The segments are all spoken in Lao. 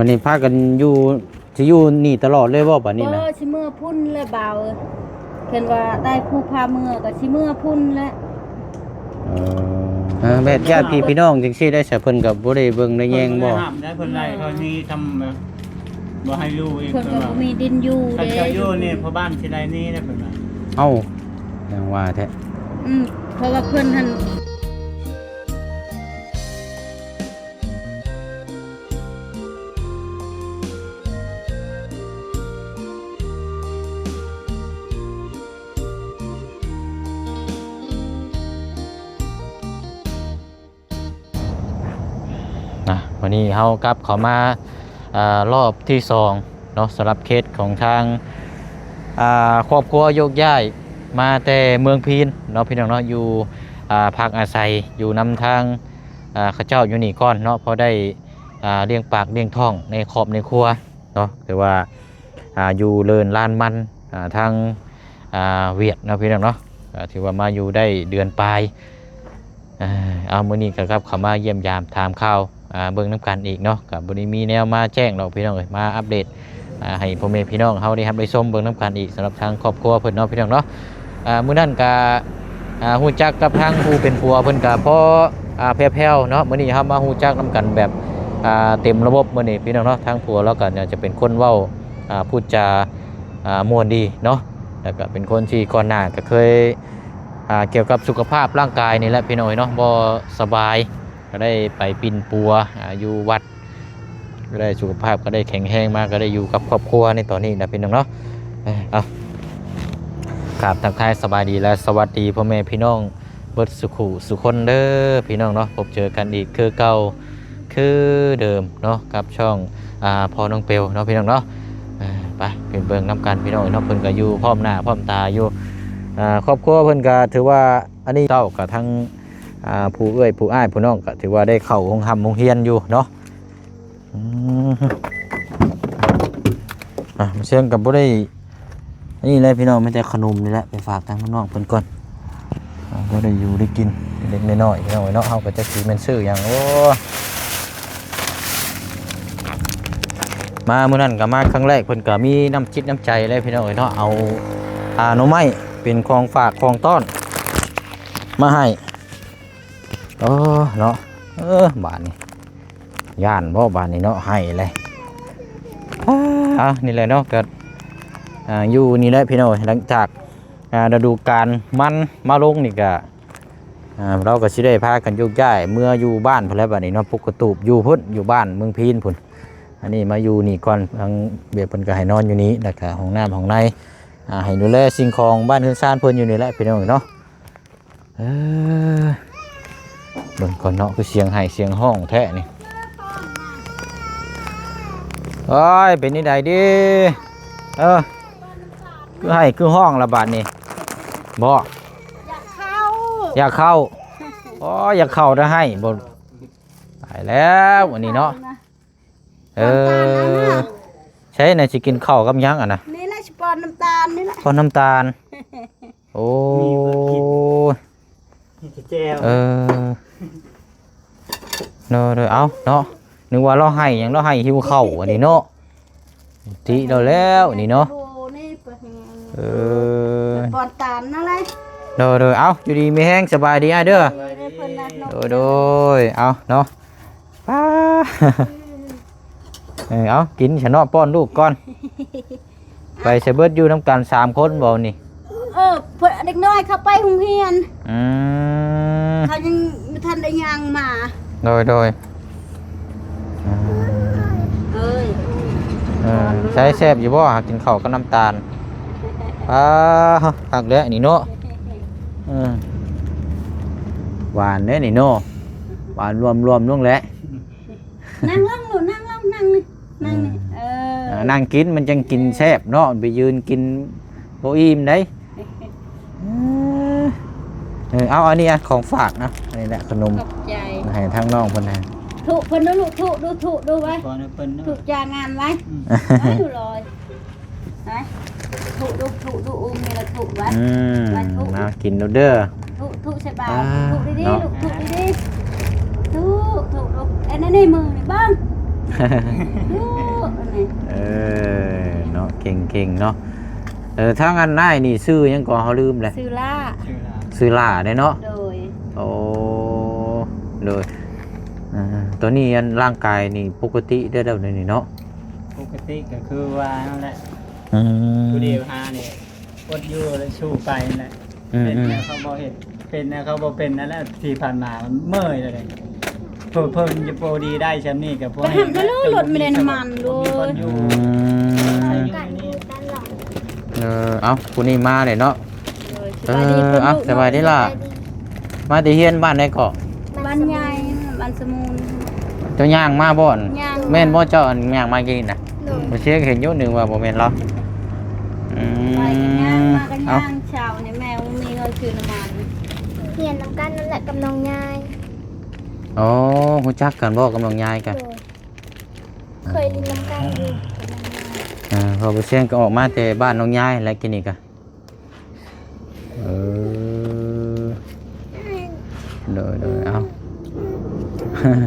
ບັດນີ້ພາກັນຢູ່ ຊິຢູ່ນີ້ຕະຫຼອດເລີຍບໍ່ບັດນີ້ນະ? ບໍ່ ຊິເມືອພຸ້ນແຫຼະບ່າວເອີຍ. ຄັນວ່າໄດ້ຜູ້ພາເມືອກໍຊິເມືອພຸ້ນແຫຼະ. ເອີ ເອີ ແບບຍາດພີ່ພີ່ນ້ອງຈັ່ງຊີ້ໄດ້ຊະ ເພິ່ນກໍບໍ່ໄດ້ເບິ່ງໄດ້ແຍງບໍ່? ເພິ່ນບໍ່ໄດ້ຫ້າມໄດ້ ເພິ່ນໄລ່ເທົ່ານີ້ທຳແບບ ບໍ່ໃຫ້ຢູ່ອີກ ເພິ່ນກໍບໍ່ມີດິນຢູ່ເດ້. ຄັນເຈົ້າຢູ່ນີ້ພໍ່ບ້ານຊິໄລ່ໜີເດ້ ເພິ່ນວ່າ. ເອົ້າ ຍັງວ່າແທ້. ອືມ ເພາະວ່າເພິ່ນຫັ້ນ ນະ ວັນນີ້ເຮົາກັບເຂົ້າມາ ເອີ ຮອບທີສອງເນາະ ສຳລັບເຄສຂອງທາງ ອ່າ ຄອບຄົວໂຍກຍ້າຍມາແຕ່ເມືອງພີນເນາະ ພີ່ນ້ອງເນາະ ຢູ່ ອ່າ ພັກອາໄສຢູ່ນຳທາງ ອ່າ ເຂົາເຈົ້າຢູ່ນີ້ກ່ອນເນາະ ພໍໄດ້ ອ່າ ລ້ຽງປາກລ້ຽງທ້ອງໃນຄອບໃນຄົວເນາະ ຖືວ່າ ອ່າ ຢູ່ເລີນລານມັນ ອ່າ ທາງ ອ່າ ຫວຽດເນາະ ພີ່ນ້ອງເນາະ ກໍຖືວ່າມາຢູ່ໄດ້ເດືອນປາຍ. ເອີ ເອົາ ມື້ນີ້ກໍກັບເຂົ້າມາຢ້ຽມຢາມຖາມຂ່າວ ອ່າ ເບິ່ງນຳກັນອີກເນາະ ກໍບໍ່ໄດ້ມີແນວມາແຈ້ງດອກ ພີ່ນ້ອງເອີຍ ມາອັບເດດ ອ່າ ໃຫ້ພໍ່ແມ່ພີ່ນ້ອງເຮົາໄດ້ຮັບໄດ້ຊົມເບິ່ງນຳກັນອີກ ສຳລັບທາງຄອບຄົວເພິ່ນເນາະ ພີ່ນ້ອງເນາະ. ອ່າ ມື້ນັ້ນກະ ອ່າ ຮູ້ຈັກກັບທາງຜູ້ເປັນຜົວເພິ່ນກະພໍ ອ່າ ແຜ່ວໆເນາະ. ມື້ນີ້ເຮົາມາຮູ້ຈັກນຳກັນແບບ ອ່າ ເຕັມລະບົບມື້ນີ້ ພີ່ນ້ອງເນາະ. ທາງຜົວລາວກະຈະເປັນຄົນເວົ້າ ອ່າ ພູດຈາ ອ່າ ມ່ວນດີເນາະ ແລ້ວກະເປັນຄົນທີ່ກ່ອນໜ້າກະເຄີຍ ອ່າ ກ່ຽວກັບສຸຂະພາບຮ່າງກາຍນີ້ແຫຼະ ພີ່ນ້ອງເອີຍເນາະ ບໍ່ສະບາຍ ກໍໄດ້ໄປປິ່ນປົວ ອ່າ ຢູ່ວັດ ກໍໄດ້ສຸຂະພາບກໍໄດ້ແຂງແຮງມາ ກໍໄດ້ຢູ່ກັບຄອບຄົວໃນຕອນນີ້ນະ ພີ່ນ້ອງເນາະ. ເອີ ເອົາ ກາບທັກທາຍສະບາຍດີ ແລະ ສະຫວັດດີພໍ່ແມ່ພີ່ນ້ອງເບິດສູ່ຄູ່ສູ່ຄົນເດີ ພີ່ນ້ອງເນາະ. ພົບເຈີກັນອີກຄືເກົ່າຄືເດີມເນາະ ກັບຊ່ອງ ອ່າ ພໍ່ນ້ອງເປວເນາະ ພີ່ນ້ອງເນາະ. ເອີ ໄປ ໄປເບິ່ງນຳກັນ ພີ່ນ້ອງເນາະ. ເພິ່ນກໍຢູ່ພ້ອມໜ້າພ້ອມຕາຢູ່ ອ່າ ຄອບຄົວເພິ່ນກໍຖືວ່າ ອັນນີ້ເຈົ້າກໍທັງ ອ່າ ຜູ້ເອື້ອຍຜູ້ອ້າຍຜູ້ນ້ອງກໍຖືວ່າໄດ້ເຂົ້າໂຮງຮ່ຳໂຮງຮຽນຢູ່ເນາະ. ອືມ ອ່ະ ມາເຊີງກັບບໍ່ໄດ້ ນີ້ແຫຼະພີ່ນ້ອງ ມີແຕ່ຂະໜົມນີ້ແຫຼະ ໄປຝາກທາງນ້ອງເພິ່ນກ່ອນ. ອ່າ ບໍ່ໄດ້ຢູ່ໄດ້ກິນເລັກໆນ້ອຍໆ ພີ່ນ້ອງເອີຍເນາະ. ເຮົາກໍຈັກຊິແມ່ນຊື້ຫຍັງ. ໂອ້ ມາມື້ນັ້ນກໍມາຄັ້ງແລກ ເພິ່ນກໍມີນ້ຳຈິດນ້ຳໃຈເລີຍ ພີ່ນ້ອງເອີຍເນາະ. ເອົາ ອ່າ ໜໍ່ໄມ້ເປັນຂອງຝາກຂອງຕ້ອນມາໃຫ້. ໂອ້ ເນາະ ເອີ ບາດນີ້ ຢ້ານບໍ່ບາດນີ້ເນາະ ໄຫ້ເລີຍ. ອ່າ ນີ້ແຫຼະເນາະ ກໍ ອ່າ ຢູ່ນີ້ແຫຼະພີ່ນ້ອງເອີຍ. ຫຼັງຈາກ ອ່າ ລະດູການມັນມາລົງນີ້ກໍ ອ່າ ເຮົາກໍຊິໄດ້ພາກັນໂຍກຍ້າຍເມືອຢູ່ບ້ານພຸ້ນແຫຼະບາດນີ້ເນາະ. ປົກກະຕູບຢູ່ພຸ້ນ ຢູ່ບ້ານເມືອງພີນພຸ້ນ. ອັນນີ້ມາຢູ່ນີ້ກ່ອນ ທາງວຽກເພິ່ນກໍໃຫ້ນອນຢູ່ນີ້ ແລ້ວກໍຫ້ອງນ້ຳຫ້ອງໃນ ອ່າ ໃຫ້ດູແລສິ່ງຂອງບ້ານເຮືອນຊານເພິ່ນຢູ່ນີ້ແຫຼະ ພີ່ນ້ອງເນາະ. ເອີ ເບິ່ງກ່ອນເນາະ ຄືສຽງໄຫ້ສຽງຮ້ອງແທ້ນີ້. ໂອ້ຍ ເປັນຈັ່ງໃດດີ? ເອີ ຄືໄຫ້ຄືຮ້ອງລະບາດນີ້ ບໍ່? ຢາກເຂົ້າ ຢາກເຂົ້າ. ໂອ້ຍ ຢາກເຂົ້າແຕ່ໄຫ້ບໍ່ ຕາຍແລ້ວອັນນີ້ເນາະ. ເອີ ໃຊ່ນະ ຊິກິນເຂົ້າກັບຫຍັງອັນນະ? ນີ້ແຫຼະ ຊິປ້ອນນ້ຳຕານນີ້ແຫຼະ ປ້ອນນ້ຳຕານ. ໂອ້ຍ ມີແຕ່ແຈ່ວ ເອີ ເນາະ ເດີ ເອົາເນາະ. ນຶກວ່າລາວໄຫ້ຫຍັງ ລາວໄຫ້ຫິວເຂົ້າອັນນີ້ເນາະ. ຕິລາວແລ້ວນີ້ເນາະ. ເອີ ປ້ອນຕານນັ້ນແຫຼະ. ໂດຍໆ ເອົາ ຢູ່ດີມີແຮງ ສະບາຍດີອ້າຍເດີ. ໂດຍໆ ເອົາເນາະ. ປ້າ ເອີ ເອົາ ກິນຊະເນາະ ປ້ອນລູກກ່ອນ. ໄປໃສເບິດ ຢູ່ນຳກັນສາມຄົນບໍ່ນີ້? ເອີ ເພິ່ນ ເດັກນ້ອຍເຂົາໄປໂຮງຮຽນ. ອືມ ເຂົາຍັງບໍ່ທັນໄດ້ຍ່າງມາ. ໂດຍໆ ເອີຍ ເອີ ໃຊ້ແຊບຢູ່ບໍ່ ຫາກິນເຂົ້າກັບນ້ຳຕານ? ອ້າ ຄັກແລ້ວນີ້ເນາະ. ເອີ ຫວານເດ້ນີ້ເນາະ ຫວານລວມໆລົງແຫຼະ. ນັ່ງລົງລູກ ນັ່ງລົງ ນັ່ງນີ້ ນັ່ງນີ້ ເອີ ເອີ ນັ່ງກິນມັນຈັ່ງກິນແຊບເນາະ ໄປຢືນກິນບໍ່ອີ່ມໃດ. ເອີ ເອີ ເອົາ ອັນນີ້ ອະ ຂອງຝາກນະ ອັນນີ້ແຫຼະ ຂະໜົມ ຂອບໃຈ ໃຫ້ທາງນ້ອງເພິ່ນນະ. ທຸເພິ່ນດູລູກ ທຸດູ ທຸດູໄວ້ ຂໍໃຫ້ເພິ່ນເນາະ ທຸຈາງານໄວ້. ອືມ ໄວ້ດູລອຍ. ໄປ ທຸດູ ທຸດູອຸ້ມນີ້ລະ ທຸໄວ້. ອືມ ໄວ້ທຸ ມາກິນໂລດເດີ ທຸ ທຸໃສ່ບາດ. ອ່າ ທຸດີໆ ເນາະ ລູກ ທຸດີໆ ທຸ ທຸລູກ. ເອັນອັນນີ້ມືນີ້ເບິ່ງ ເອີ ເນາະ ເກັ່ງໆ ເນາະ. ເອີ ທາງອັນອ້າຍນີ້ຊື່ຫຍັງກໍ ເຮົາລືມແລ້ວ. ຊື່ຫຼ້າ. ຊື່ຫຼ້າເດ້ເນາະ. ໂດຍ. ໂອ້ ໂດຍ. ອ່າ ຕອນນີ້ອັນຮ່າງກາຍນີ້ປົກກະຕິໄດ້ແລ້ວນີ້ເນາະ? ປົກກະຕິກໍຄືວ່ານັ້ນແຫຼະ. ອືມ ຜູ້ດຽວຫານີ້ ອົດຢູ່ແລະ ສູ້ໄປນັ້ນແຫຼະ. ອືມ ເປັນແນວເຂົາບໍ່ເຮັດ ເປັນແນວເຂົາບໍ່ເປັນນັ້ນແຫຼະ. ທີ່ຜ່ານມາມັນເມື່ອຍແລ້ວເດ້. ເພິ່ນ ເພິ່ນຈະບໍ່ດີໄດ້ຊ່ຳນີ້ກໍພວກ ໄປຫັນແລ້ວລົດບໍ່ໄດ້ນ້ຳມັນໂດຍ. ອືມ ເອີ ເອົ້າ ຜູ້ນີ້ມາເລີຍເນາະ. ໂດຍ ເອີ ສະບາຍດີ ເອົ້າ ສະບາຍດີຫຼ້າ. ມາແຕ່ຮຽນບ້ານໃດເກາະ? ບ້ານໃຫຍ່ ບ້ານສະມູນ. ເຈົ້າຍ່າງມາບໍ່? ຍ່າງ. ແມ່ນບໍ່ເຈົ້າ ອັນຍ່າງມາກີ້ນີ້ນະ? ໂດຍ. ບໍ່ເຊຍເຫັນຢູ່ ນຶກວ່າບໍ່ແມ່ນລາວ. ອືມ ໄປກໍຍ່າງ ມາກໍຍ່າງ. ເອົ້າ ເຊົ້ານີ້ແມ່ບໍ່ມີເງິນຊື້ນ້ຳມັນ. ຮຽນນຳກັນນັ້ນແຫຼະກັບນ້ອງຍາຍ. ອໍ ຮູ້ຈັກກັນບໍ່ກັບນ້ອງຍາຍກະ? ໂດຍ. ເຄີຍຫຼິ້ນນຳກັນຢູ່. ເອີ ເພາະບໍ່ແຊງກໍອອກມາແຕ່ບ້ານນ້ອງຍາຍແຫຼະ ກີ້ນີ້ກະ. ເອີ ໂດຍໆ. ເອົ້າ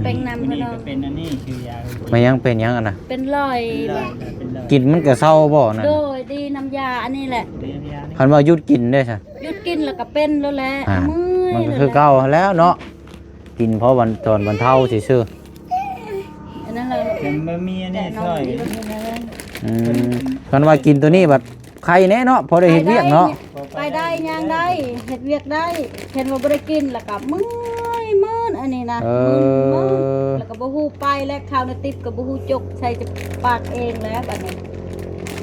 ເປັນນຳ ອັນນີ້ກໍເປັນ ອັນນີ້ຄືຢາ ແມ່ນຫຍັງ ເປັນຫຍັງອັນນະ? ເປັນລອຍ. ເປັນລອຍ ເປັນລອຍ. ກິນມັນກໍເຊົາບໍ່ນັ້ນ? ໂດຍ ດີນຳຢາອັນນີ້ແຫຼະ. ດີນຳຢານີ້. ຄັນວ່າຢຸດກິນເດ້ຊະ? ຢຸດກິນແລ້ວກໍເປັນໂລດແຫຼະ. ອ່າ ເມື່ອຍ ມັນກໍຄືເກົ່າຫັ້ນແຫຼະເນາະ. ກິນພໍບັນ ຕອນບັນເທົາຊື່ໆ. ອັນນັ້ນລະ ເປັນບະໝີ່ອັນນີ້ຊ່ອຍ. ອືມ ຄັນວ່າກິນໂຕນີ້ບັດໄຄແນ່ເນາະ ພໍໄດ້ເຮັດວຽກເນາະ. ໄປໄດ້ ໄປໄດ້ ຍ່າງໄດ້ ເຮັດວຽກໄດ້. ຄັນວ່າບໍ່ໄດ້ກິນແລ້ວກໍເມື່ອຍເມີນ ອັນນີ້ນະ. ເອີ ເມີນ ເມີນ ແລ້ວກໍບໍ່ຮູ້ໄປແລ້ວ. ເຂົ້າໃນຕິບກໍບໍ່ຮູ້ຈົກໃສ່ຈະປາກເອງແລ້ວບັດນີ້.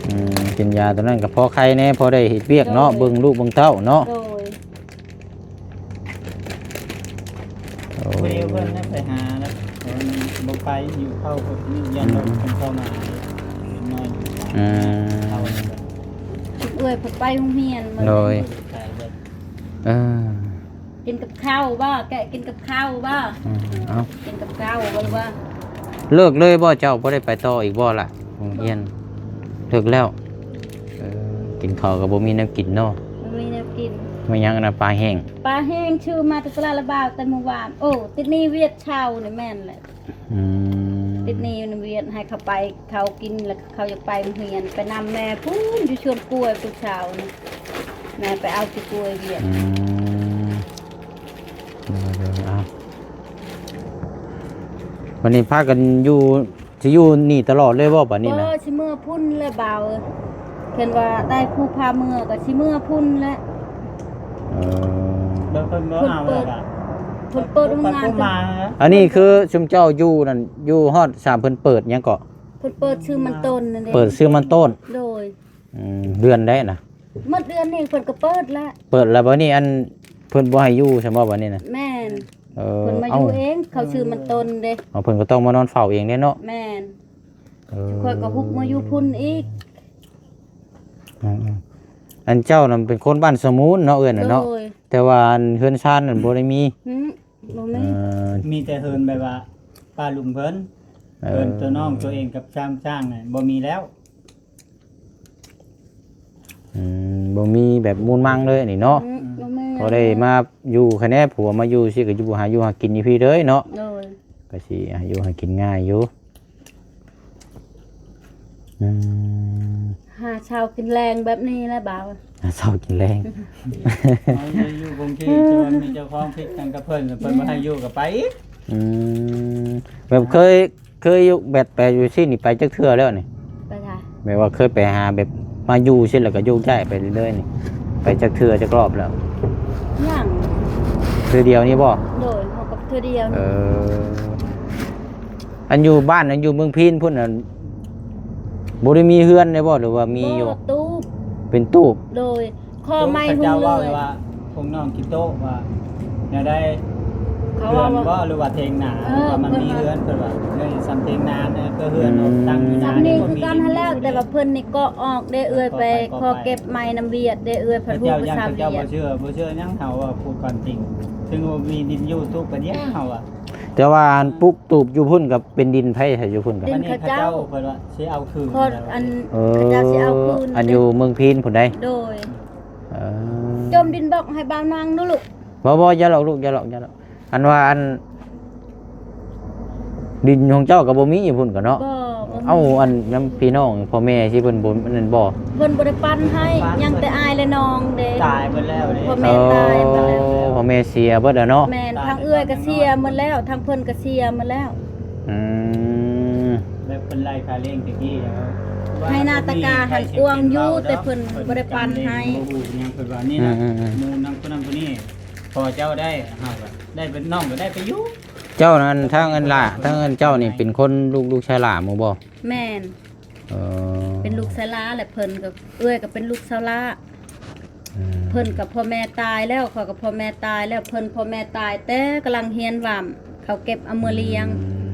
ອືມ ກິນຢາໂຕນັ້ນກໍພໍໄຄແນ່ ພໍໄດ້ເຮັດວຽກເນາະ. ໂດຍ. ເບິ່ງລູກເບິ່ງເຕົ້າເນາະ. ໂດຍ. ໂອ້ ຜູ້ດຽວເພິ່ນນະໄປຫາແລ້ວ ເພິ່ນບໍ່ໄປ ຫິວເຂົ້າ ເພິ່ນຢ້ານ ອືມ ເພິ່ນເຂົ້າມາ ເດັກນ້ອຍຢູ່. ອືມ ເອົາ ເອື້ອຍເພິ່ນໄປໂຮງຮຽນ. ໂດຍ. ໄປເບິດ. ເອີ ກິນກັບເຂົ້າບໍ່? ແກະກິນກັບເຂົ້າບໍ່? ອືມ ເອົາ ກິນກັບເຂົ້າບໍ່ ຫຼືວ່າ ເລີກເລີຍບໍ່? ເຈົ້າບໍ່ໄດ້ໄປຕໍ່ອີກບໍ່ລະ ໂຮງຮຽນ? ເລີກແລ້ວ. ເອີ ກິນເຂົ້າກໍບໍ່ມີແນວກິນເນາະ. ບໍ່ມີແນວກິນ. ແມ່ນຫຍັງອັນນັ້ນ? ປາແຫ້ງ. ປາແຫ້ງ ຊື້ມາແຕ່ຕະຫຼາດລະບ່າວແຕ່ມື້ວານ. ໂອ້ ຕິດໜີ້ຫວຽດເຊົານີ້ແມ່ນແຫຼະ. ອືມ ຕິດໜີ້ຢູ່ນຳຫວຽດ ໃຫ້ເຂົາໄປ ເຂົາກິນແລ້ວເຂົາຢາກໄປໂຮງຮຽນ ໄປນຳແມ່ພຸ້ນ ຢູ່ສວນກ້ວຍພຸ້ນເຊົ້ານີ້ ແມ່ໄປເອົາແຕ່ກ້ວຍຫວຽດ. ອືມ ເອີ ເອົາ ບັດນີ້ພາກັນຢູ່ ຊິຢູ່ນີ້ຕະຫຼອດເລີຍບໍ່ບັດນີ້ນະ? ບໍ່ ຊິເມືອພຸ້ນແຫຼະບ່າວ. ຄັນວ່າໄດ້ຜູ້ພາເມືອກໍຊິເມືອພຸ້ນແຫຼະ. ເອີ ແລ້ວເພິ່ນບໍ່ເອົາແລ້ວກະ ເພິ່ນເປີດໂຮງງານ. ອັນນີ້ຄືຊຸມເຈົ້າຢູ່ນັ້ນ ຢູ່ຮອດສາມ ເພິ່ນເປີດຫຍັງເກາະ? ເພິ່ນເປີດຊື້ມັນຕົ້ນນັ້ນເດ້. ເປີດຊື້ມັນຕົ້ນ. ໂດຍ. ອືມ ເດືອນໃດນະ? ໝົດເດືອນນີ້ເພິ່ນກໍເປີດແລ້ວ. ເປີດແລ້ວບັດນີ້ ອັນ ເພິ່ນບໍ່ໃຫ້ຢູ່ຊັ້ນບໍ່ບັດນີ້ນະ? ແມ່ນ. ເອີ ເພິ່ນມາຢູ່ເອງ ເຂົາຊື້ມັນຕົ້ນເດ້. ເອົາ ເພິ່ນກໍຕ້ອງມານອນເຝົ້າເອງເດ້ເນາະ. ແມ່ນ. ເອີ ຂ້ອຍກໍຮຸກມາຢູ່ພຸ້ນອີກ. ອືມໆ ອັນເຈົ້ານະເປັນຄົນບ້ານສະມູນເນາະ ເອື້ອຍນະເນາະ. ໂດຍ. ແຕ່ວ່າອັນເຮືອນຊານນັ້ນບໍ່ໄດ້ມີ. ຫື ບໍ່ມີ. ເອີ ມີແຕ່ເຮືອນແບບວ່າປ້າລຸງເພິ່ນ. ເອີ ເຮືອນຕົວນ້ອງຕົວເອງກັບຊານ ຊານນັ້ນບໍ່ມີແລ້ວ. ອືມ ບໍ່ມີແບບມູນມັງເລີຍນີ້ເນາະ. ອືມ ບໍ່ມີ. ພໍໄດ້ມາຢູ່ຄະແນນ ຜົວມາຢູ່ຊີ້ ກໍຢູ່ຫາຢູ່ຫາກິນຢູ່ພີ້ເລີຍເນາະ. ໂດຍ. ກໍຊິຫາຢູ່ຫາກິນງ່າຍຢູ່. ອືມ ຫາເຊົ້າກິນແລງແບບນີ້ແຫຼະບ່າວ. ຫາເຊົ້າກິນແລງ. ເຮົາຢູ່ກຸງເທບ ຈະວ່າມີເຈົ້າຂອງຜິດກັນກັບເພິ່ນ ເພິ່ນບໍ່ໃຫ້ຢູ່ກໍໄປອີກ. ອືມ ແບບເຄີຍ ເຄີຍຢູ່ ແບບໄປຢູ່ຊີ້ນີ້ໄປຈັກເທື່ອແລ້ວນີ້? ໄປໃສ? ແບບວ່າເຄີຍໄປຫາ ແບບມາຢູ່ຊີ້ແລ້ວກໍໂຍກຍ້າຍໄປເລື້ອຍໆນີ້ ໄປຈັກເທື່ອຈັກຮອບແລ້ວ? ຍັງ. ເທື່ອດຽວນີ້ບໍ່? ໂດຍ ເຮົາກໍເທື່ອດຽວ. ເອີ ອັນຢູ່ບ້ານ ອັນຢູ່ເມືອງພີນພຸ້ນ ອັນ ບໍ່ໄດ້ມີເຮືອນເດ້ບໍ່ ຫຼືວ່າມີຢູ່? ບໍ່ ຕູບ. ເປັນຕູບ. ໂດຍ. ຂໍໃໝ່ຮຸ່ງເລີຍ. ເຂົາເຈົ້າເວົ້າວ່າ ພວກນ້ອງກິໂຕະວ່າແນວໃດ? ເຂົາວ່າ ເຮືອນບໍ່ ຫຼືວ່າຖຽງນາ? ເອີ ວ່າມັນມີເຮືອນ ເພິ່ນວ່າ ເຮືອນສ່ຳຖຽງນາ ເອີ ກໍເຮືອນອອກຕັ້ງຢູ່ນາ. ສ່ຳນີ້ຄືກັນຫັ້ນແຫຼະ ແຕ່ວ່າເພິ່ນນີ້ເກາະອອກເດ້ ເອື້ອຍໄປຂໍເກັບໄມ້ນຳຫວຽດເດ້ ເອື້ອຍພັດຮູ້ພາສາຫວຽດ. ເຈົ້າ ເຈົ້າບໍ່ເຊື່ອ ບໍ່ເຊື່ອຫຍັງ ເຮົາເວົ້າຄວາມຈິງ ເຖິງວ່າມີດິນຢູ່ຕູບກໍດຽວ ເຮົາວ່າ. ແຕ່ວ່າອັນປຸກຕູບຢູ່ພຸ້ນກໍເປັນດິນໃຜ ຢູ່ພຸ້ນກໍ ດິນເຂົາເຈົ້າ. ເພິ່ນວ່າຊິເອົາຄືນ. ເອີ ເຂົາເຈົ້າຊິເອົາຄືນ. ອັນຢູ່ເມືອງພີນພຸ້ນໃດ໋. ໂດຍ. ເອີ ຈົ່ມດິນບອກໃຫ້ບ່າວນັ່ງດູລູກ. ບໍ່ ບໍ່ ຢ່າຫຼອກລູກ ຢ່າຫຼອກ ຢ່າຫຼອກ. ອັນວ່າ ອັນ ດິນຂອງເຈົ້າກໍບໍ່ມີຢູ່ພຸ້ນກໍເນາະ? ບໍ່ ບໍ່ມີ. ເອົ້າ ອັນນຳພີ່ນ້ອງພໍ່ແມ່ຊິເພິ່ນບໍ່ ອັນນັ້ນບໍ່? ເພິ່ນບໍ່ໄດ້ປັນໃຫ້ ຍັງແຕ່ອ້າຍແລະນ້ອງເດ້. ຕາຍເບິດແລ້ວເດ້. ພໍ່ແມ່ຕາຍເບິດແລ້ວ. ໂອ້ ພໍ່ແມ່ເສຍເບິດແລ້ວເນາະ? ແມ່ນ. ທາງເອື້ອຍກໍເສຍໝົດແລ້ວ ທາງເພິ່ນກໍເສຍໝົດແລ້ວ. ອືມ ແບບເພິ່ນໄລ່ຄ່າລ້ຽງແຕ່ກີ້ແລ້ວ ໃຫ້ນາຕາກາຫັ້ນກວ້າງຢູ່ ແຕ່ເພິ່ນບໍ່ໄດ້ປັນໃຫ້. ບໍ່ຮູ້ຫຍັງ ເພິ່ນວ່ານີ້ນະ ອືມໆໆ ໝູ່ນຳຜູ້ນັ້ນຜູ້ນີ້ ພໍ່ເຈົ້າໄດ້ ເຮົາກໍໄດ້ເປັນ ນ້ອງກໍໄດ້ໄປຢູ່. ເຈົ້ານັ້ນ ທາງອັນຫຼ້າ ທາງອັນເຈົ້ານີ້ເປັນຄົນ ລູກ ລູກຊາຍຫຼ້າໝູ່ບໍ່? ແມ່ນ. ເອີ ເປັນລູກຊາຍຫຼ້າ ແລະເພິ່ນກໍ ເອື້ອຍກໍເປັນລູກສາວຫຼ້າ. ອືມ ເພິ່ນກໍພໍ່ແມ່ຕາຍແລ້ວ ຂ້ອຍກໍພໍ່ແມ່ຕາຍແລ້ວ. ເພິ່ນພໍ່ແມ່ຕາຍແຕ່ກຳລັງຮຽນຫວ່າມ ເຂົາເກັບເອົາເມືອລ້ຽງ. ອືມ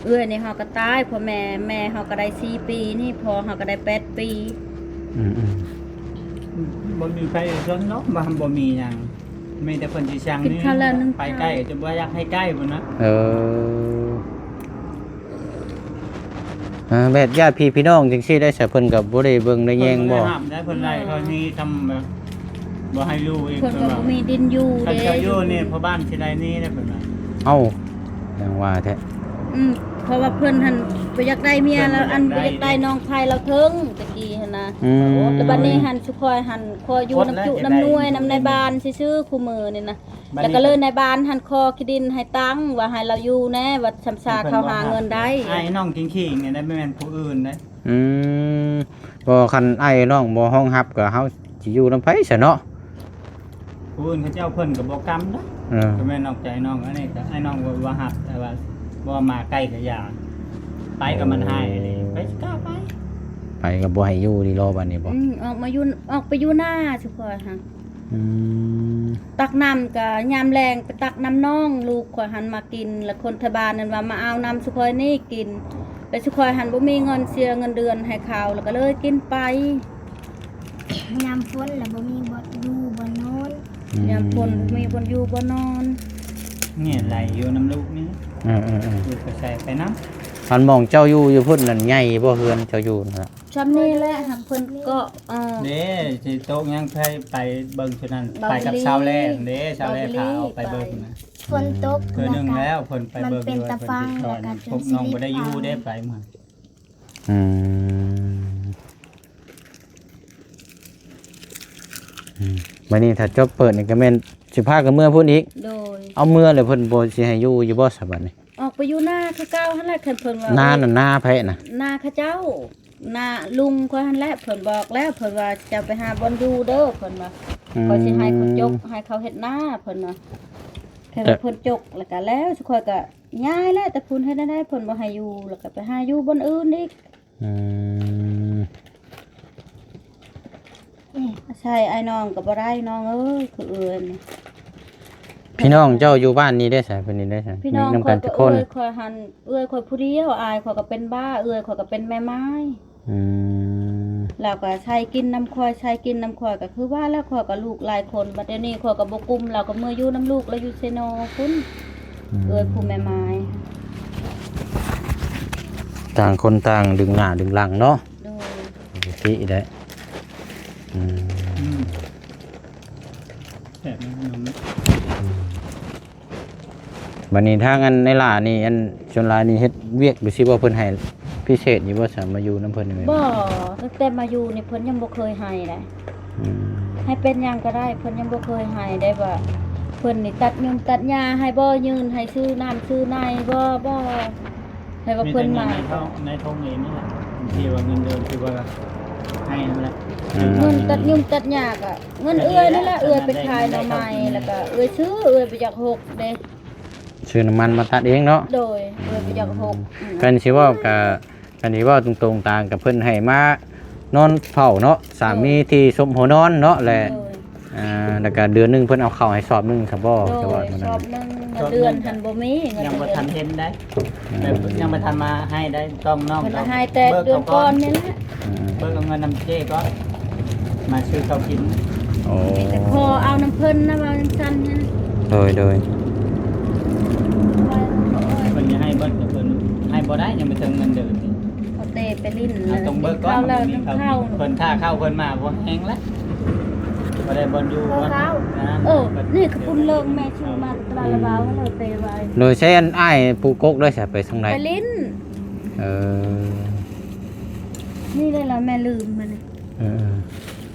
ເອື້ອຍນີ້ເຮົາກໍຕາຍ ພໍ່ແມ່ ແມ່ເຮົາກໍໄດ້ສີ່ປີນີ້ ພໍ່ເຮົາກໍໄດ້ແປດປີ. ອືມໆ ບໍ່ມີໃຜສົນເນາະ ວ່າບໍ່ມີຫຍັງ ມີແຕ່ເພິ່ນຊິສັ່ງນີ້ ໄປໃກ້ຈະບໍ່ຢາກໃຫ້ໃກ້ພຸ້ນນະ. ເອີ ອ່າ ແບບຍາດພີ່ພີ່ນ້ອງຈັ່ງຊີ້ໄດ້ສະ ເພິ່ນກໍບໍ່ໄດ້ເບິ່ງໄດ້ແຍງບໍ່? ເພິ່ນບໍ່ໄດ້ຫ້າມໄດ້ ເພິ່ນໄລ່ເທົ່ານີ້ທຳ ບໍ່ໃຫ້ຢູ່ອີກ. ເພິ່ນກໍບໍ່ມີດິນຢູ່ເດ້ ຄັນເຈົ້າຢູ່ນີ້ພໍ່ບ້ານຊິໄດ້ໜີໄດ້ເພິ່ນວ່າ. ເອົ້າ ຍັງວ່າແທ້. ອືມ ເພາະວ່າເພິ່ນຫັ້ນບໍ່ຢາກໄດ້ເມຍລາວ ເພິ່ນບໍ່ຢາກໄດ້ ອັນບໍ່ຢາກໄດ້ນ້ອງໃຜລາວເຖິງແຕ່ກີ້ຫັ້ນນະ. ອືມ ແລ້ວບັດນີ້ຫັ້ນ ຊຸຂ້ອຍຫັ້ນຂໍຢູ່ນຳຈຸນຳນວຍນຳນາຍບ້ານຊື່ໆ ຄູ່ມື້ນີ້ນະ. ແລ້ວກໍເລີຍນາຍບ້ານຫັ້ນຂໍທີ່ດິນໃຫ້ຕັ້ງ ວ່າໃຫ້ລາວຢູ່ແດ່ ວ່າຊ່ຳຊາເຂົາຫາເງິນໄດ້. ອ້າຍນ້ອງຄິງໆນີ້ໄດ້ ບໍ່ແມ່ນຜູ້ອື່ນເດ້. ອືມ ບໍ່ ຄັນອ້າຍນ້ອງບໍ່ຮອງຮັບ ກໍເຮົາຊິຢູ່ນຳໃຜຊະເນາະ? ຜູ້ອື່ນເຂົາເຈົ້າເພິ່ນກໍບໍ່ກຳເນາະ. ເອີ ກໍແມ່ນນອກໃຈນ້ອງ ອັນນີ້ກໍອ້າຍນ້ອງບໍ່ ບໍ່ຮັບ ແຕ່ວ່າບໍ່ມາໃກ້ກໍຢ່າ ໄປກໍມັນຮ້າຍເດ້. ໂອ້ ໄປຊິກ້າໄປ ໄປກໍບໍ່ໃຫ້ຢູ່ດີລໍບັດນີ້ບໍ່? ອືມ ອອກມາຢູ່ ອອກໄປຢູ່ນາຊຸຂ້ອຍຫັ້ນ. ອືມ ຕັກນ້ຳກໍຍາມແລງໄປຕັກນ້ຳໜອງ ລູກຂ້ອຍຫັ້ນມາກິນ ແລ້ວຄົນໄທບ້ານນັ້ນວ່າມາເອົານ້ຳຊຸຂ້ອຍນີ້ກິນ ແລ້ວຊຸຂ້ອຍຫັ້ນບໍ່ມີເງິນເສຍເງິນເດືອນໃຫ້ເຂົາ ແລ້ວກໍເລີຍກິນໄປ. ຍາມຝົນລະບໍ່ມີບ່ອນຢູ່ບ່ອນນອນ. ອືມ ຍາມຝົນບໍ່ມີບ່ອນຢູ່ບ່ອນນອນ. ແມ່ນໄຫຼຢູ່ນຳລູກນີ້. ເອີໆໆ ລູກກໍໃສ່ໄປນຳ. ອັນໝ່ອງເຈົ້າຢູ່ ຢູ່ພຸ້ນນັ້ນໃຫຍ່ບໍ່ ເຮືອນເຈົ້າຢູ່ນະ? ຊ່ຳນີ້ແຫຼະ ຫາກເພິ່ນກໍ ເອີ ເດ້ ຊິຕົກຍັງໃຜໄປເບິ່ງຊຸນັ້ນ ໄປກັບສາວແລ້ເດ້ ສາວແລ້ພາອອກໄປເບິ່ງນະ. ຝົນຕົກ ເທື່ອໜຶ່ງແລ້ວເພິ່ນໄປເບິ່ງຢູ່ ມັນເປັນຕາຟັງ ແລ້ວກໍຈົນຊິ ນ້ອງບໍ່ໄດ້ຢູ່ເດ້ ໄປມາ. ອືມ ອືມ ບັດນີ້ຖ້າຈົບເປີດນີ້ກໍແມ່ນຊິພາກັນເມືອພຸ້ນອີກ. ໂດຍ ເອົາເມືອແລ້ວເພິ່ນບໍ່ຊິໃຫ້ຢູ່ ຢູ່ບໍ່ຊະບັດນີ້? ອອກໄປຢູ່ນາຄືເກົ່າຫັ້ນແຫຼະ ຄັນເພິ່ນວ່າ ນານັ້ນນາໃຜນະ? ນາເຂົາເຈົ້າ ນາລຸງຂ້ອຍຫັ້ນແຫຼະ. ເພິ່ນບອກແລ້ວ ເພິ່ນວ່າຈະໄປຫາບ່ອນຢູ່ເດີ ເພິ່ນວ່າ. ອືມ ຂ້ອຍຊິໃຫ້ເຂົາຈົກ ໃຫ້ເຂົາເຮັດນາ ເພິ່ນວ່າ. ແຕ່ວ່າເພິ່ນຈົກແລ້ວກະແລ້ວ ຂ້ອຍກະຍ້າຍແລ້ວ ແຕ່ພຸ້ນເຮັດແນວໃດ ເພິ່ນບໍ່ໃຫ້ຢູ່ ແລ້ວກະໄປຫາຢູ່ບ່ອນອື່ນອີກ. ອືມ ອາໄສອ້າຍນ້ອງກໍບໍ່ໄດ້ ນ້ອງເອີຍ ຄືເອື້ອຍນີ້. ພີ່ນ້ອງເຈົ້າຢູ່ບ້ານນີ້ໄດ້ໃສ? ເພິ່ນນີ້ໄດ້ໃສ? ພີ່ນ້ອງ ມີນຳກັນຈັກຄົນ? ຂ້ອຍກໍເອື້ອຍຂ້ອຍຫັ້ນ ເອື້ອຍຂ້ອຍຜູ້ດຽວ ອ້າຍຂ້ອຍກໍເປັນບ້າ ເອື້ອຍຂ້ອຍກໍເປັນແມ່ໝ້າຍ. ອືມ ລາວກໍໃຊ້ກິນນຳຂ້ອຍ ໃຊ້ກິນນຳຂ້ອຍ ກໍຄືວ່າແລ້ວ ຂ້ອຍກໍລູກຫຼາຍຄົນ ບັດດຽວນີ້ຂ້ອຍກໍບໍ່ກຸມ ລາວກໍເມືອຢູ່ນຳລູກ ລາວຢູ່ເຊໂນພຸ້ນ. ອືມ ເອື້ອຍຜູ້ແມ່ໝ້າຍ ຕ່າງຄົນຕ່າງດຶງໜ້າດຶງຫຼັງເນາະ. ໂດຍ ປົກກະຕິໄດ໋. ອືມ ອືມ ແຊບເນາະ ຂະໜົມເນາະ. ອືມ ບັດນີ້ທາງອັນໃນຫຼ້ານີ້ ອັນສ່ວນຫຼາຍນີ້ເຮັດວຽກຢູ່ຊິບໍ່? ເພິ່ນໃຫ້ພິເສດຢູ່ບໍ່ ສາມາດຢູ່ນຳເພິ່ນນີ້? ບໍ່ ຕັ້ງແຕ່ມາຢູ່ນີ້ເພິ່ນຍັງບໍ່ເຄີຍໃຫ້ເດ້. ອືມ ໃຫ້ເປັນຫຍັງກໍໄດ້ ເພິ່ນຍັງບໍ່ເຄີຍໃຫ້ໄດ້ ວ່າເພິ່ນນີ້ຕັດຫຍ້ມຕັດຫຍ້າໃຫ້ບໍ່? ຍື່ນໃຫ້ຊື້ນ້ຳຊື້ໃນບໍ່? ບໍ່. ໃຫ້ວ່າເພິ່ນມາ ມີແຕ່ເງິນໃນທ້ອງ ໃນຖົງເອງນີ້ແຫຼະ ທີ່ວ່າເງິນເດືອນ ທີ່ວ່າໃຫ້ນັ້ນແຫຼະ. ອືມ ເງິນຕັດຫຍ້ມຕັດຫຍ້າກໍເງິນເອື້ອຍນີ້ແຫຼະ ເອື້ອຍໄປຂາຍໜໍ່ໄມ້ ແລ້ວກໍເອື້ອຍຊື້ ເອື້ອຍບໍ່ຢາກຫົກເດ້. ຊື້ນ້ຳມັນມາຕັດເອງເນາະ. ໂດຍ ເອື້ອຍບໍ່ຢາກຫົກ. ອືມ ຄັນຊິເວົ້າກໍ ອັນນີ້ເວົ້າຕົງໆ ຕ່າງກັບເພິ່ນໃຫ້ມານອນເຝົ້າເນາະ ສາມີ ໂດຍ ທີ່ສົມຫົວນອນເນາະ ແລະ ໂດຍ ອ່າ ແລ້ວກະເດືອນໜຶ່ງເພິ່ນເອົາເຂົ້າໃຫ້ສອບໜຶ່ງຊະບໍ່? ໂດຍ ສອບໜຶ່ງ ເງິນເດືອນຫັ້ນບໍ່ມີ ຍັງບໍ່ທັນເຫັນໄດ໋. ອືມ ແບບຍັງບໍ່ທັນມາໃຫ້ໄດ໋ ຕ້ອງນ້ອງ ເພິ່ນໃຫ້ແຕ່ເດືອນກ່ອນນີ້ແຫຼະ. ອືມ ເບິ່ງເອົາເງິນນຳເຈ້ກໍມາຊື້ເຂົ້າກິນ. ໂອ້ ມີແຕ່ຂໍເອົານຳເພິ່ນນະ ວ່າຈັ່ງຊັ້ນນະ. ໂດຍ ໂດຍ ເພິ່ນຈະໃຫ້ເບິດ ແຕ່ເພິ່ນໃຫ້ບໍ່ໄດ້ ຍັງບໍ່ເຖິງເງິນເດືອນນີ້. ເຂົາເຕະໄປຫຼິ້ນ ເອົາ ຕ້ອງເບີກກ່ອນ ເຂົາແລ້ວ ບໍ່ມີເຂົ້າກິນ ເພິ່ນຖ້າເຂົ້າເພິ່ນມາບໍ່ແຮງແລ້ວ. ບໍ່ໄດ້ບ່ອນຢູ່ ເອີ ບໍ່ໄດ້ ເອີ ນີ້ກະປຸ້ນເລີງແມ່ຊື້ມາຕະຫຼາດລະບາວ ເລີຍໄປໄວ້ ໂດຍ ໃຊ້ອັນອ້າຍປູກກົກໄດ້ ໃຊ້ໄປທາງໃດ? ໄປຫຼິ້ນ ເອີ ນີ້ໄດ້ລະ ແມ່ລືມມັນ ເອີ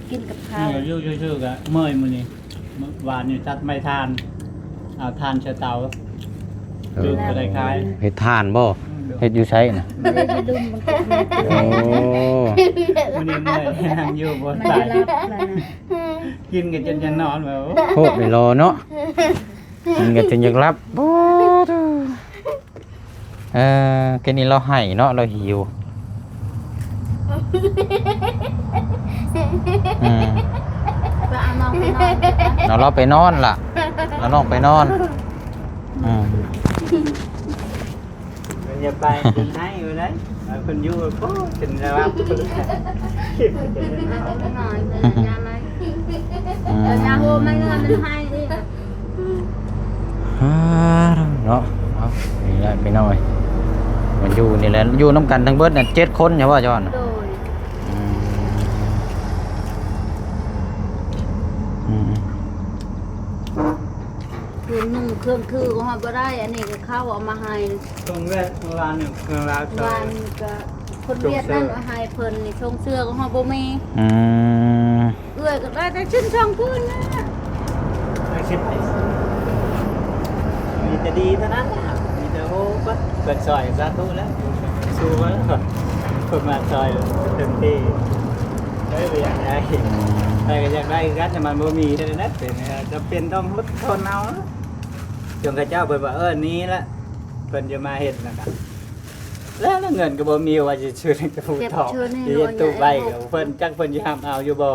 ກິນກັບເຂົ້າ ເອີ ຢູ່ຊື່ໆ ກະເມື່ອຍມື້ນີ້ ວານນີ້ຕັດໄມ້ຖ່ານ ເອົາຖ່ານໃສ່ເຕົາ ເອີ ຈຸດບໍ່ໄດ້ຂາຍ ເຮັດຖ່ານບໍ່? ອືມ ເຮັດຢູ່ໃສນະ? ບໍ່ໄດ້ຢູ່ດຸ່ມ ໂອ້ ມື້ນີ້ເມື່ອຍ ນັ່ງຢູ່ບໍ່ໄດ້ ກິນກະຈົນຈະນອນແບບ ໂພດໄປລໍເນາະ ກິນກະຈົນຢາກຫຼັບ ໂອ້ ເອີ ແຄ່ນີ້ລາວໄຫ້ເນາະ ລາວຫິວ ອືມ ເອົານ້ອງໄປນອນ ເອົາລາວໄປນອນລະ ເອົານ້ອງໄປນອນ ອືມ ເພິ່ນຢ່າໄປ ເພິ່ນໄຫ້ຢູ່ເດ້ ເພິ່ນຢູ່ ໂອ້ ຈົນຈະຫຼັບ ອືມ ເອີ ນາໂຮມ ມັນ ມັນໄຫ້ອີກ ອ່າ ເນາະ ເອົາ ນີ້ແຫຼະພີ່ນ້ອງເອີຍ ມາຢູ່ນີ້ແຫຼະ ຢູ່ນຳກັນທັງເບິດນະ ເຈັດຄົນ ເຈົ້າວ່າ ເຈົ້າວ່ານະ ໂດຍ ອືມ ອືມ ເຄື່ອງນຸ່ງເຄື່ອງຖືກະຮອດບໍ່ໄດ້ ອັນນີ້ກະເຂົາເອົາມາໃຫ້ ເຄື່ອງແວດເມື່ອວານນີ້ ເຄື່ອງລາວ ວານກະຄົນຫວຽດນັ້ນເອົາໃຫ້ເພິ່ນນີ້ ຊົງເສື້ອກະຮອດບໍ່ມີ ອືມ ເອື້ອຍກະໄດ້ແຕ່ຊຶ້ນສອງພື້ນນະ ໄດ້ສິບ ມີແຕ່ດີເທົ່ານັ້ນ ມີແຕ່ ໂອ້ ເພິ່ນຊ່ອຍ ສາທຸແລ້ວ ສູ້ມາແລ້ວ ເພິ່ນມາຊ່ອຍເຕັມທີ່ ເອີ ບໍ່ຢາກໄດ້ ໄດ້ກະຢາກໄດ້ຄືກັນ ແຕ່ມັນບໍ່ມີເທົ່ານັ້ນ ເປັນ ຈຳເປັນຕ້ອງອົດທົນເອົາ ຈົນເຂົາເຈົ້າເພິ່ນວ່າ ເອີ ນີ້ລະ ເພິ່ນຈະມາເຮັດນະ ແລ້ວເງິນກະບໍ່ມີ ວ່າຊິຊື້ໃຫ້ຜູ້ທອກ ເກັບເງິນໃຫ້ ຊິເຮັດຕູ້ໃບ ເພິ່ນ ຈັກເພິ່ນຊິຮັບເອົາຢູ່ບໍ່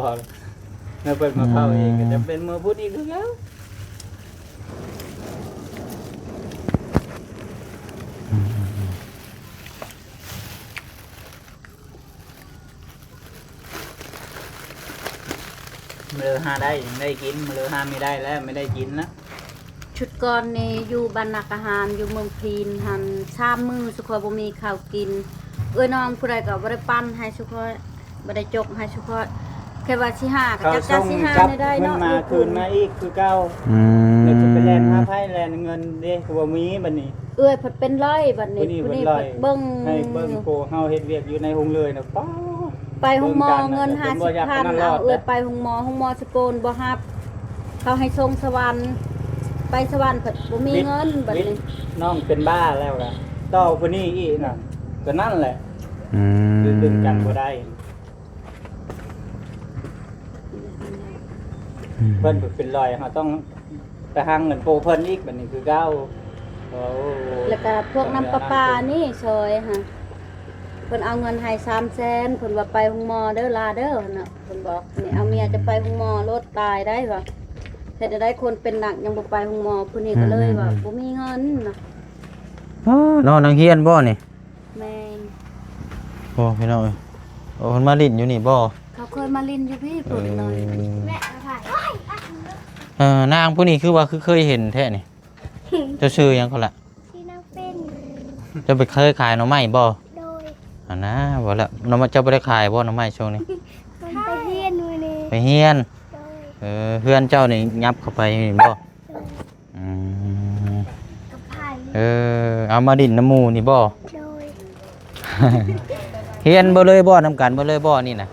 ແລ້ວເພິ່ນມາເຝົ້າເອງ ອືມ ກະຈຳເປັນມື້ພຸດອີກຄືເກົ່າ ອືມ ອືມ ອືມ ມື້ເລີຫາໄດ້ ຍັງໄດ້ກິນ ມື້ເລີຫາບໍ່ໄດ້ແລ້ວ ບໍ່ໄດ້ກິນລະ ຊຸດກ່ອນນີ້ຢູ່ບ້ານນາກະຫານ ຢູ່ເມືອງພີນຫັ້ນ ສາມມື້ຊຸຂ້ອຍບໍ່ມີເຂົ້າກິນ ເອື້ອຍນ້ອງຜູ້ໃດກະບໍ່ໄດ້ປັ້ນໃຫ້ຊຸຂ້ອຍ ບໍ່ໄດ້ຈົກໃຫ້ຊຸຂ້ອຍ ແຄ່ວ່າຊິຫາກະຈັກຊິຫາແນວໃດເນາະ ມາຄືນມາອີກຄືເກົ່າ ອືມ ແລ້ວຊິໄປແລ່ນຫາໃຜ ແລ່ນເງິນເດ້ ກະບໍ່ມີບາດນີ້ ເອື້ອຍເພິ່ນເປັນຮ້ອຍບາດນີ້ ຜູ້ນີ້ເພິ່ນເບິ່ງ ໃຫ້ເບິ່ງ ໂອ້ ເຮົາເຮັດວຽກຢູ່ໃນໂຮງເລີຍນະ ປ້າ ໄປໂຮງໝໍເງິນຫ້າສິບພັນ ເອົາເອື້ອຍໄປໂຮງໝໍ ໂຮງໝໍສະໂກນບໍ່ຮັບ ເຂົາໃຫ້ສົ່ງສະຫວັນ ໄປສະຫວັນພັດບໍ່ມີເງິນ ບັດນີ້ ນ້ອງເປັນບ້າແລ້ວລະ ຕໍ່ຜູ້ນີ້ອີກນະ ກະນັ້ນແຫຼະ ອືມ ຄືດຶງກັນບໍ່ໄດ້ ອືມ ເພິ່ນເປັນຮ້ອຍ ເຮົາຕ້ອງໄປຫາເງິນໂປເພິ່ນອີກ ບັດນີ້ຄືເກົ່າ ໂອ້ ແລ້ວກະພວກນ້ຳປະປານີ້ຊ່ອຍຫັ້ນ ເພິ່ນເອົາເງິນໃຫ້ສາມແສນ ເພິ່ນວ່າໄປໂຮງໝໍເດີຫຼາເດີຫັ້ນນະ ເພິ່ນບອກນີ້ ເອົາເມຍຈະໄປໂຮງໝໍໂລດ ຕາຍໄດ້ວ່າ ເຮັດແນວໃດຄົນເປັນໜັກຍັງບໍ່ໄປໂຮງໝໍ ຜູ້ນີ້ກະເລີຍວ່າ ອືມ ບໍ່ມີເງິນນະ ອ້າ ນອນນັ່ງຮຽນບໍ່ນີ້? ແມ່ນ ໂອ້ ພີ່ນ້ອງເອີຍ ໂອ້ ເພິ່ນມາຫຼິ້ນຢູ່ນີ້ບໍ່? ເຂົາເຄີຍມາຫຼິ້ນຢູ່ພີ້ ເອີ ພຸ້ນໜ້ອຍ ເອີ ນາງຜູ້ນີ້ຄືວ່າຄືເຄີຍເຫັນແທ້ນີ້ ເຈົ້າຊື່ຫຍັງກໍລະ? ຊື່ນາງເປັນ ເຈົ້າໄປເຄີຍຂາຍໜໍ່ໄມ້ບໍ່? ໂດຍ ຫັ້ນນະ ວ່າແລ້ວ ໜໍ່ໄມ້ ເຈົ້າບໍ່ໄດ້ຂາຍບໍ່ໜໍ່ໄມ້ຊ່ວງນີ້? ມັນໄປຮຽນມື້ນີ້ ໄປຮຽນ ໂດຍ ເອີ ເຮືອນເຈົ້ານີ້ຫຍັບເຂົ້າໄປນີ້ບໍ່? ໂດຍ ອືມ ກັບໃຜ? ເອີ ເອົາມາຫຼິ້ນນຳໝູ່ນີ້ບໍ່? ໂດຍ ຮຽນເບິດເລີຍບໍ່? ນຳກັນເບິດເລີຍບໍ່ນີ້ນະ?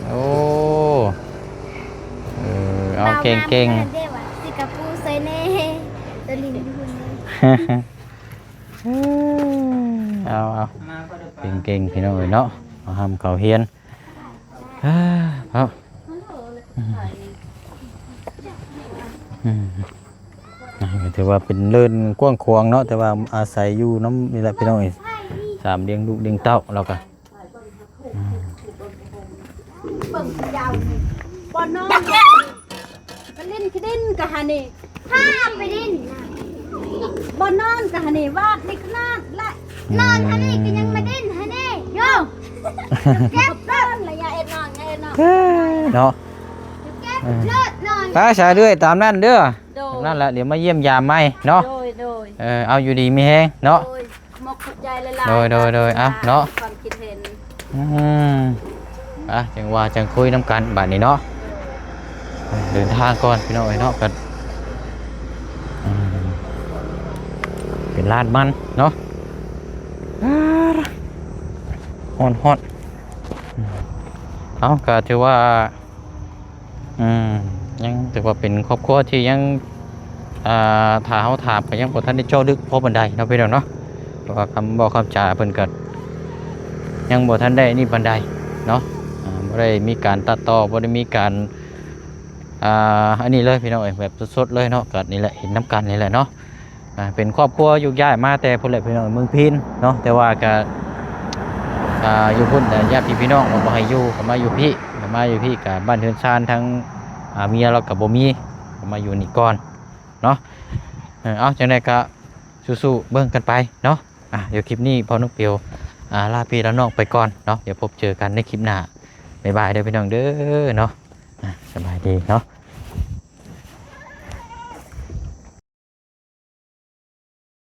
ໂອ້ ເອີ ເອົາເກັ່ງໆ ເອົາ ເອົາ ເກັ່ງໆ ພີ່ນ້ອງເອີຍເນາະ ເອົາຮ່ຳເຂົ້າຮຽນ ເອີ ເອົາ ອືມ ອືມ ອ່າ ກະຖືວ່າເປັນເລີນກວ້າງຂວາງເນາະ ແຕ່ວ່າອາໄສຢູ່ນຳນີ້ແຫຼະພີ່ນ້ອງເອີຍ ສາມລ້ຽງລູກລ້ຽງເຕົ້າ ແລ້ວກະ ອືມ ເບິ່ງເຈົ້ານີ້ ບໍ່ນອນ ໄປຫຼິ້ນຂີ້ດິນກະຫານີ້ ພາໄປຫຼິ້ນ ບໍ່ນອນກະຫານີ້ ວາດນີ້ຂະໜາດລະ ອືມ ນອນຫານີ້ກະຍັງມາຫຼິ້ນຫານີ້ໂຍ ເກັບເລີຍລະ ຢ່າເຮັດນ້ອງ ຢ່າເຮັດນ້ອງ ເອີ ເນາະ ເກັບເລີຍນອນ ໄປສາເລື້ອຍຕາມນັ້ນເດີ ໂດຍ ນັ້ນລະ ດຽວມາຢ້ຽມຢາມໃໝ່ເນາະ ໂດຍ ໂດຍ ເອີ ເອົາ ຢູ່ດີມີແຮງເນາະ ໂດຍ ຂອບໃຈຫຼາຍໆ ໂດຍ ໂດຍ ໂດຍ ເອົາເນາະ ຄວາມຄິດເຫັນ ອືມ ອ່ະ ຈັ່ງວ່າຈັ່ງຄຸຍນຳກັນບາດນີ້ເນາະ ໂດຍ ເດີນທາງກ່ອນພີ່ນ້ອງເອີຍເນາະ ກໍ ອືມ ເປັນລາດມັນເນາະ ຮ້ອນໆ ເອົາ ກໍຖືວ່າ ອືມ ຍັງຖືວ່າເປັນຄອບຄົວທີ່ຍັງ ອ່າ ຖ້າເຮົາຖາມກໍຍັງບໍ່ທັນໄດ້ເຈາະເລິກພໍປານໃດເນາະພີ່ນ້ອງເນາະ ເພາະວ່າຄຳເວົ້າຄຳຈາເພິ່ນກໍຍັງບໍ່ທັນໄດ້ນີ້ປານໃດເນາະ ອ່າ ບໍ່ໄດ້ມີການຕັດຕໍ່ ບໍ່ໄດ້ມີການ ອ່າ ອັນນີ້ເລີຍພີ່ນ້ອງເອີຍ ແບບສົດໆເລີຍເນາະ ກໍນີ້ແຫຼະ ເຫັນນຳກັນນີ້ແຫຼະເນາະ ອ່າ ເປັນຄອບຄົວໂຍກຍ້າຍມາແຕ່ພຸ້ນແຫຼະພີ່ນ້ອງ ເມືອງພີນເນາະ ແຕ່ວ່າກໍ ອ່າ ຢູ່ພຸ້ນແຕ່ຍາດພີ່ນ້ອງກໍບໍ່ໃຫ້ຢູ່ ກໍມາຢູ່ພີ້ ກໍມາຢູ່ພີ້ ກໍບ້ານເຮືອນຊານທາງ ອ່າ ເມຍລາວກໍບໍ່ມີ ກໍມາຢູ່ນີ້ກ່ອນເນາະ ເອີ ເອົາ ຈັ່ງໃດກໍສູ້ໆເບິ່ງກັນໄປເນາະ ອ່າ ດຽວຄລິບນີ້ພໍ່ນົກປຽວ ອ່າ ລາພີ່ລານ້ອງໄປກ່ອນເນາະ ດຽວພົບເຈີກັນໃນຄລິບໜ້າ ບາຍບາຍເດີພີ່ນ້ອງເດີເນາະ ອ່າ ສະບາຍດີເນາະ.